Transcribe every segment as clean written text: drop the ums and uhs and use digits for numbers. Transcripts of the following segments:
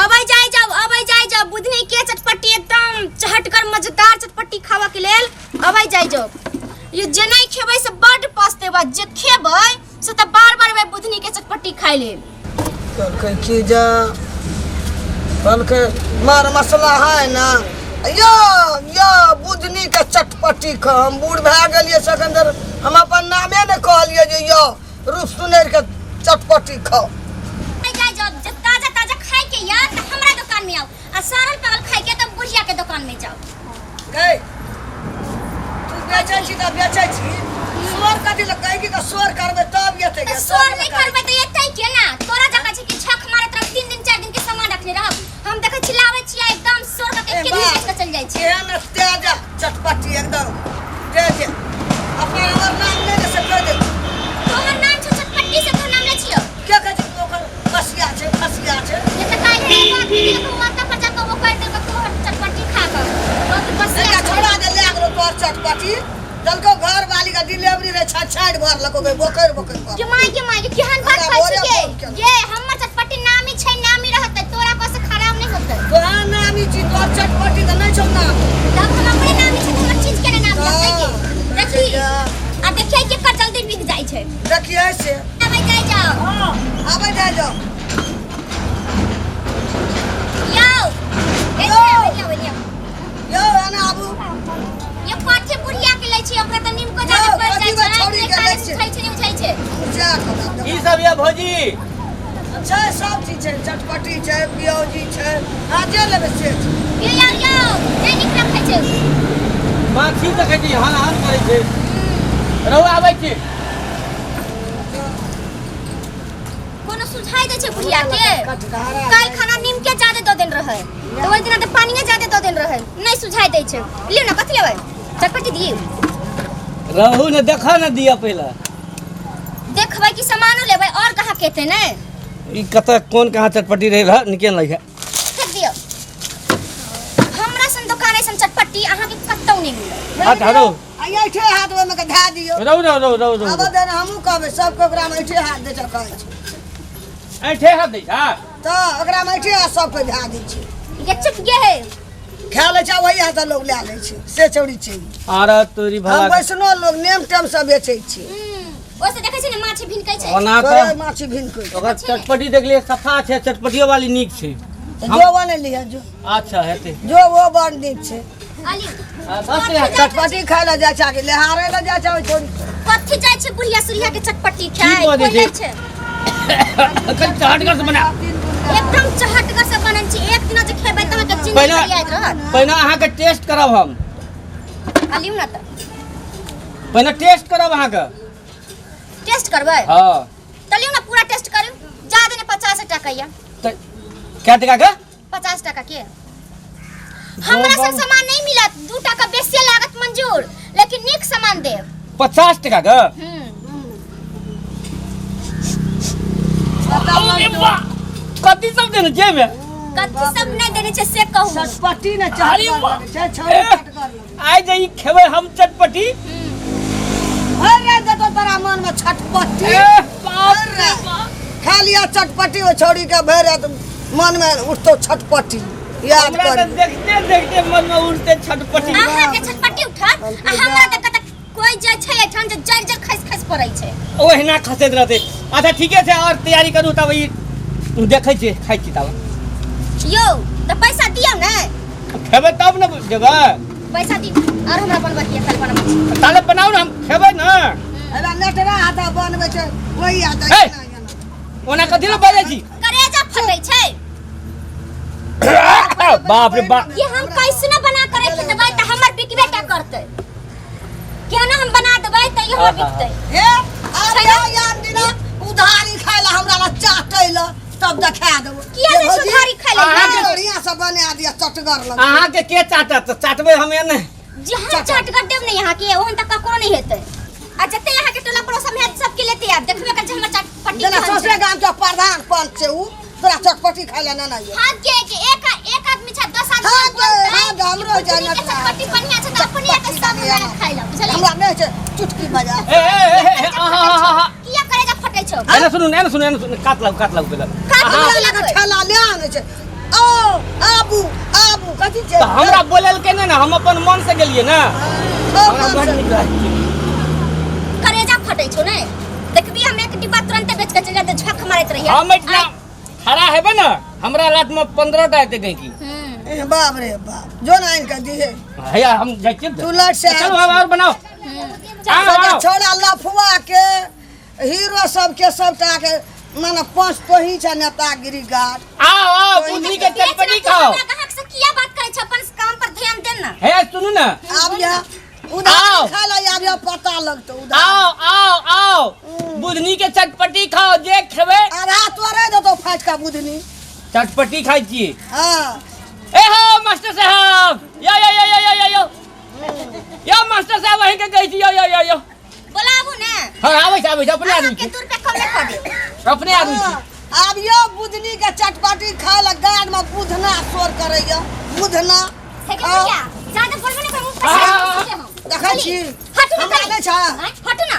अबै जाय जाओ, अबै जाय जाओ। बुधनी के चटपटी एकदम चहटगर मजेदार चटपटी खावा के लेल अबै जाय जाओ। ये जे नहीं खेबै से बड पछतेबा, जे खेबै से त बार बार एबै बुधनी के चटपटी खाय लेल। कहलकै की जे कहलकै मार मसला है ना यो यो बुधनी के चटपटी खा। हम बूढ़ भए गेलियै सिकंदर, हम अपन नामे ने कहलियै जे यो रूप सुनैर के चटपटी खाओ। जाय जाओ, जब ताजा ताजा खाए के या त हमरा दुकान में आओ, आ सड़ल पकल खाए के त बुढ़िया के दुकान में जाओ। गई तू बेचै छी त बेचै छी, शोर कथी लए कहै की त शोर करबै तब एतै त शोर नहीं करबै त एतै केना? तोरा जकाँ छै कि छक मारे तरफ 3 दिन 4 दिन के सामान रखने रहब। हम देखै छी लाबै छी एकदम शोर करके ए के दिन बाप। बेच के चल जाइ छी। केहन ताजा चटपटी एकदम दे दे। अपन हमर नाम नहि ले से कह दे। तोहर नाम छौ चटपटी से तोहर नाम ले छियो। के कहै छै ओकर बसिया छै फसिया छै? ये तऽ काल्हि एगो आदमी के देखो माथा पर जाके वो कर देलको तोहर चटपटी खा कऽ। बहुत बसिया एकटा छै। छोड़ा दे ले गेलो तोहर चटपटी। देलको घर वाली के डिलीवरी रे छाड़ छाड़ भर लको गई बोकर बोकर पर। के माय के माय के केहन बात हमरा कहै भोरे छी के? फोन केलक। ये हमर चटपटी नामी छै, नामी रहतै, तोरा कस खराब नहीं होतै। तोहर नामी छी, तोहर चटपटी तऽ नहि छौ नाम। तब हम अपने नामी छै, हमर चीज के नाम रहतै के? हाँ, देखी। ठीक है। आ देखिए केकर जल्दी बिक जाइ छै। देखिए से। आबै जाइ जाओ। हां, आबै जाइ जाओ। यौ, ए यौ। यौ, यौ। यौ, एना आबू। ये पाछे बुढ़िया के लै छी, ओकरा त नीमको जादे यौ, पड़ि कथी जाइ छै, छौड़ी नहि के लै काज छियै? उठै छै, नहि उठै छै। जा कऽ की सब यऽ भौजी? छै सब चीज छै, चटपटी छै, प्यौजी छै, अहाँ जे लेबै से छै। यौ, यौ, यौ, नहि नीक रखै छै। माछी देखै छी हन हन करै छै। रहू आबै छी। कोनो सुझाई दै छै बुढ़िया के? कटघरा काल्हि खाना नीमके जादे दऽ देन रहै, तऽ ओहि दिना तऽ पानिये जादे दऽ देन रहै, नहि सुझाई दै छै। लियौ ने, कथी लेबै? चटपटी दियौ। रहू ने, देखऽ ने दिअ पहिले। देखबै कि सामानो लेबै और कहाँ के एतै ने? ई कतऽ कोन कहाँ चटपटी रहै रह निकल लगे। फेंक दियौ। हमरा सन दोकान ऐसन चटपटी अहाँके कतौ नहि मिलत। अच्छा, रहू। आ ऐठे हाथ ओहिमे के धए दियौ। रहू, रहू, रहू, रहू, रहू। आबऽ दे ने, हमहूँ कहबै सबके ओकरामे ऐठे हाथ दै छै कहै छै। ऐठे हाथ दै छै? तऽ ओकरामे ऐठे हाथ सबके धए दै छै। ये चुप गे है। खा लै छै वही हाथ लोग लए लै छै से चौरी छै। आर तोरी भला। हम वैष्णो लोग नेम टेम से बेचै छी। ओइसे देखै छै ने माछी भिनकै छै। ओना तोरे तऽ माछी भिनकै छै। ओकर चटपटी देखलियै सफा छै, चटपटियो वाली नीक छै। जो वो ने लिहे जो। अच्छा हेतै। जो वो बड़ नीक छै। अली। आ, बस यहाँ चटपटी खाय लए जाइ छै कि लेहारे लए जाइ छै ओहि छोरी? कथी जाइ छै बुढ़िया सुढ़िया के चटपटी खाय? की बजै कोइ लै छै? छै। कनि चहटगर से बना। एकदम चहटगर से बनल छै, एक दिना जे खेबै तऽ अहाँके जिंदगी पहिने भरि याद रहत। पहिने अहाँके टेस्ट करब हम। अलियौ ने तऽ। पहिने टेस्ट करब अहाँके। टेस्ट करबै? हाँ। तऽ लियौ ने पूरा टेस्ट करू। जादे ने 50 टका या। तऽ कै टका के? 50 टका के। हमरा सब सामान नहीं मिलत, 2 टका बेसी लागत मंजूर, लेकिन नीक सामान देब। 50 टका के? कथी सब देने छियै एहिमे? कथी सब नहीं देने छै से कहू। चटपटी ने अरे चटगर वाह। लगै छै, छौरी ए। चटगर लगै। आइ जे ई खेबै हम चटपटी। भरि राति देतौ तोरा मन में छटपटी। ए, बाप भरि रे राति। बाप। खा लिअ चटपटी, ओ छौरी के भरि राति मन में उठतौ छटपटी। याद हमरा कर। तऽ देखते देखते मन में उठते छटपटी। अहाँ के छटपटी उठत आ हमरा तऽ कतऽ कोई जाइ छै एठाम जे जरि जरि खसि खसि पड़ै छै। ओहिना खसैत रहतै। अच्छा ठीके छै, और तैयारी करू तब ई देखै छियै, खाइ छी तब। यौ तऽ पैसा दियौ ने। खेबै तब ने देबै। पैसा दी और हमरा बनबै के कल बनबै छी। ताले बनाउ ने, हम खेबै ने। एला नेटरा हाथ बनबै छै वही हाथ। हे! ओना कथी लए बजै छी? करेजा फटै छै। बाप रे बाप। ये हम कैसे न बना के रख देबै तऽ हमर बिकबे टा करतै। केना हम बना देबै तऽ इहो बिकतै। हे, आब यार दिना उधारी खाय ला हमरा ला चाटै ला तब देखा देबो। किया ये नहि भौजी, उधारी खाय ला? अहाँके बढ़िया से बना दिया चटगर लग। अहाँके के चाटत? तऽ चाटबै हमे नहि। जेहन चटगर देब ने यहाँ के ओहन तऽ ककरो नहि हेतै। आ जते यहाँ के टोला पड़ोस में हैत सबके लेते आब देखबे कर जे हमर चटपटी जेना केहन छै। सौंसे गाम के प्रधान पंच छै उ, तोरा चटपटी खाय ला ना ना ये। हाँ के के एक एक आदमी छै 10 आदमी हाँ बोलतै, गे, हाँ गे, हमरो कि जाना के छै। चटपटी बढ़िया छै तऽ अपने के सब हमरा खाय ला, बुझलियै? हमरा नहि छै चुटकी बजा। ए, ए, ए, ए, आहा, आहा, आहा। किया करेजा फटै छौ? एने सुनू, एने सुनू, एने सुनू, काट लाउ, काट लाउ पहिले। काट अहाँ लाउ। हमरा लग ठेला ले आनै छै। आओ आबू आबू कथी छै तऽ हमरा बोललकै नहि ने हम अपन मन से गेलियै ने हाँ, हमरा बड़ नीक लागै छै। करेजा फटै छौ ने देखबी हम एक डिब्बा तुरंते बेच के चलि जाते झक मारैत रहिए हम एहिठिना खड़ा हेबै ने हमरा लात में 15 टा एते गैंकी हम्म ए, बाप रे बाप जो ना आनि के दिहे हैया हम जाइ छियै तू लट से चलू आब और बनाओ हम्म आओ, सबटा आओ। छौड़ा लफुआ के हीरो सबके सबटा के माने पाँच तोही छै नेतागिरी गार्ड आओ आओ बुधनी के चटपटी खाओ हमरा ग्राहक से किया बात करै छै अपन काम पर ध्यान दे ना हे सुनू ने आब यह उधार आओ। खा ले आब यह पता लगतौ उधार आओ आओ आओ बुधनी के चटपटी खाओ जे खेबै आधा तोरे देतौ फाटि का बुधनी चटपटी खाइ छी हाँ ए हो मास्टर साहब यो यो यो यो यो यो यो मास्टर साहब अहीं के कहै छी यो यो यो यो बोलाबू ने हाँ आबै छै आबै छै अपने आदमी अहाँके छी 2 रुपया कमे कऽ देब अपने आदमी छी आब यौ बुधनी के चटपटी खाय लए गाड़ में बुधना शोर करैया बुधना हे के खाओ। भैया ज्यादा बोलबे ने मुंह पर हाँ। सीधे हम देखै छी हटू ना हमरा कनी। नहि छै आँय, हटू ना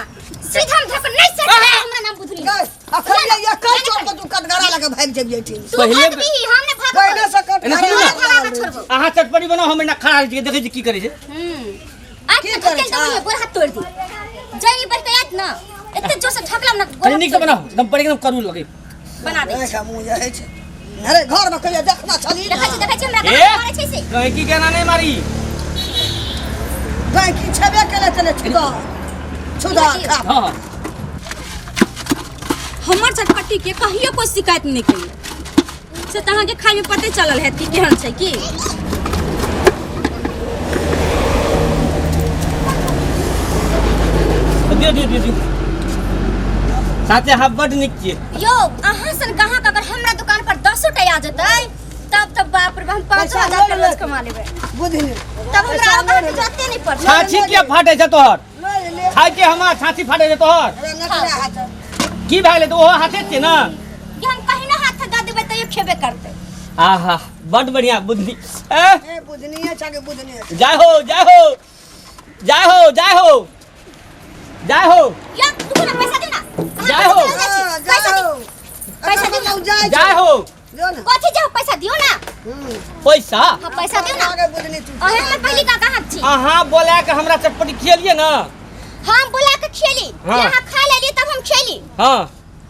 सीधा हम धप नहीं सर हमरा नाम बुधनी गै, अखन ये एकर चोर के तू कटघरा लगे भागि जेबही एहिठाम तू पहिले- भागबी हम ने भागब पहिले से एने सुनू कटघरा ना। भागा के छोड़बो अहाँ चटपटी बनाओ हम एना खड़ा होइ छियै देखै छी की करै छै हम्म आज की तक करै धकेल छह? देबो गोर हाथ तोड़ दी जई बढ़ के आयत ना एते जोर से ढकलम ना गोर कनी हाथ नीक से तोड़ बनाओ एकदम पर एकदम करू लगे दी। बना दे देखा मुँह जे होइ छै अरे घर में कहियो देखना छली देखै छी देखै छी हमरा ए गाना मारै छै से कहीं की केना नहीं मारी गैकी छेबे केले तने छुदा छुदा खा हाँ हमर चटपट्टी के कहियो कोई शिकायत नहीं करी से तऽ अहाँके खाइमे पते चलल हैत कि केहन छै की दियौ दियौ दियौ दियौ साथे अहाँ बड्ड नीक छियै यौ अहाँ सन ग्राहक अगर हमरा दुकान पर दसो टा आ जेतै तब तब बाप रे बाप, हम पाँचो पैसा हजार लऽ के रोज ले। कमा लेबै बुझली तब हमरा और ग्राहक के जरूरते नहीं पड़तै छाछी किया फाटे छै तोहर ले ले खाय के हमरा छाछी फाटे छै तोहर अरे नकरा हाथ की भए गेलै तऽ ओहो हाथे छियै ने कि हम कहीं ना हाथ दऽ देबै तैयो खेबे करतै आहा बड्ड बढ़िया बुद्धि ए ए बुझनिए छै कि बुझनिए छै जय हो जय हो जय हो जय हो जय हो या तू ना पैसा दे ना अहाँ जय हो। पैसा दे हाँ, छी, पैसा जाओ दे पैसा पैसा दे ना। दे जाय जय हो जो ना कथी जाओ पैसा दियो ना हम्म। पैसा हाँ पैसा दियो ना आगे बुझनी तू अहे हमर पहली का कहाँ छी अहाँ बोला के हमरा चटपटी खियलिए ना हम बोला के खेली हाँ। यहाँ खा लेली तब हम खेली हाँ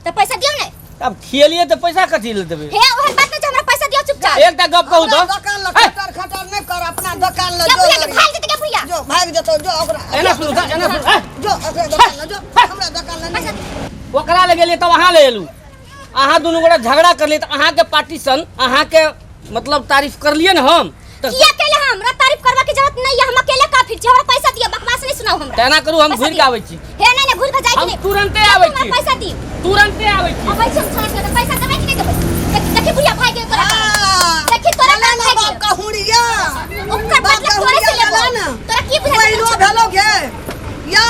तो पैसा दियो ने तब खियलिए तऽ पैसा कथी लए देबै हे ओहन बात नहीं छै, हमरा पैसा दियो चुपचाप एकटा गप कहू अपना तऽ दोकान ल ए, खटर खटर नहि कर अपना दोकान ल क्या जो भैया के लड़िया। भाग जेतै क्या भैया जो भागि जेतौ जो ओकरा एना सुनू तऽ एना सुनू ए, जो ओकरा दोकान ल जो हमरा दोकान ल पैसा नहि ओकरा लग गेलियै तब अहाँ ले एलू अहाँ दुनू गोटा झगड़ा करलियै तऽ अहाँके पार्टीशन अहाँके मतलब तारीफ करलियै ने हम तऽ किया अकेले हमरा तारीफ करवा के जरूरत नहीं है हम अकेले काफी छी हमरा पैसा दियो बकवास नहीं सुनाओ हमरा तऽ एना करू हम पैसा घुरि के दियौ। आबै छी हे नहीं नहीं घुर के जाय हम के नहीं तुरंते जब आबै हमरा छी। पैसा दियो तुरंते आबै छी अबै छी हम छोड़ा के पैसा देबै कि नहीं देबै देखी देखी बुढ़िया भाग गेल तोरा हाँ। देखी तोरा चला कारण ना भागि बाप गेल का हुड़िया ओकर बाप बदला का तोरे से हुड़िया लेबो चला ना तोरा की बुझाइ पहिलो भेलो गे यो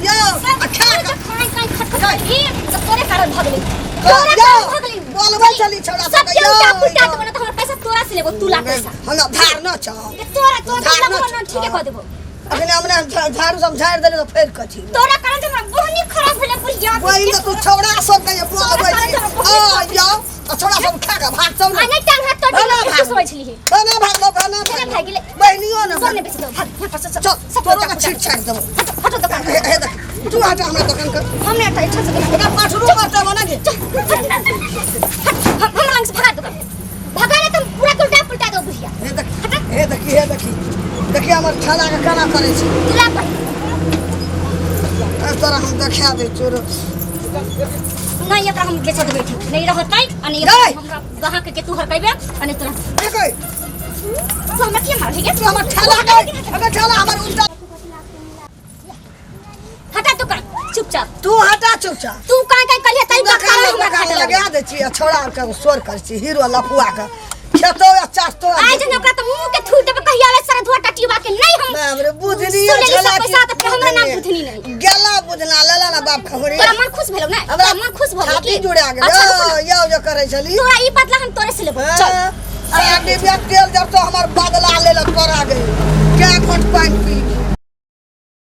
यो आ खा जो खाइ खाइ खटखट करही तऽ तोरे कारण भऽ गेलै यो, तोरा कारण भऽ गेलै बोलबै चली छौड़ा सब सबके, के यो, उल्टा पुल्टा यो। देबो ना तऽ हमर पैसा तोरा से लेबो तू ला पैसा हमरा धार न छौ के तोरा तोरा धार न लगबो छौ। ना ठीके कऽ देबो अखने हमने झाड़ू सब झाड़ि देले तऽ फेर कथी तोरा कारण हमरा बहनी खराब भेलै बुढ़िया बहिन तऽ तू छौड़ा सब के बोलबै तोरा छी कारण आ यो आ छौड़ा सब खा के भागतौ आ ने नहीं टांग हाथ तोड़ भला देबो भाग। समझ लिही खाना भागलो खाना केना भागि गेलै? बहिनियो ने सब ने बेच दो भाग यहाँ पर सब चल सब तोरो के छीट छाटि देबो हटो हटो दुकान हे हे देख तू हटा हमरा दोकान के हम नहीं हटा इच्छा से दुकान एकरा पाछरू करते बना के चल, हट, हट, हम लंग से भगा दुकान भगा नहीं तुम पूरा उल्टा पुल्टा दो बुढ़िया हे देख हे देखी हे देखी देखी हमर छाला के केना करै छै तुला पर ए तोरा हम देखा दै चोर नहीं एकरा हम बेचऽ देबै ठीक नहीं रहतै आ नहीं गै। हमरा ग्राहक के तू हरकेबे आ नहीं तोरा देखै तू हमरा किया मारही गे तू हमर ठेला के अगर ठेला हमर उल्टा हटा दुकान चुपचाप तू हटा चुपचाप तू काहे काहे करिहे तू तई दोकान बकरा में हमरा दोकान खा लगा दै छी आ छौड़ा के शोर करै छी हीरो लफुआ के खेतो आ चाटतो आ आइ जन ओकरा त मुंह के थूक देबे कहिया आवे सारा धुआ टटिवा के नहीं हम बाप रे बुझनी सुन लेली छला सब पैसा तऽ फेर हमरा नाम बुधनी नहीं। गेला बुझना लेला ना बाप खबरी तोरा मन खुश भेलौ ने हमरा तोरा मन खुश भऽ गेल छाती की जुड़ा गेल अच्छा, रुकू ने। यो यो करै छली तोरा ई बदला हम तोरे से लेबो चल अरे डिबिया तेल जब तो हमर बदला लेलक तोरा गई क्या घोट पानि पी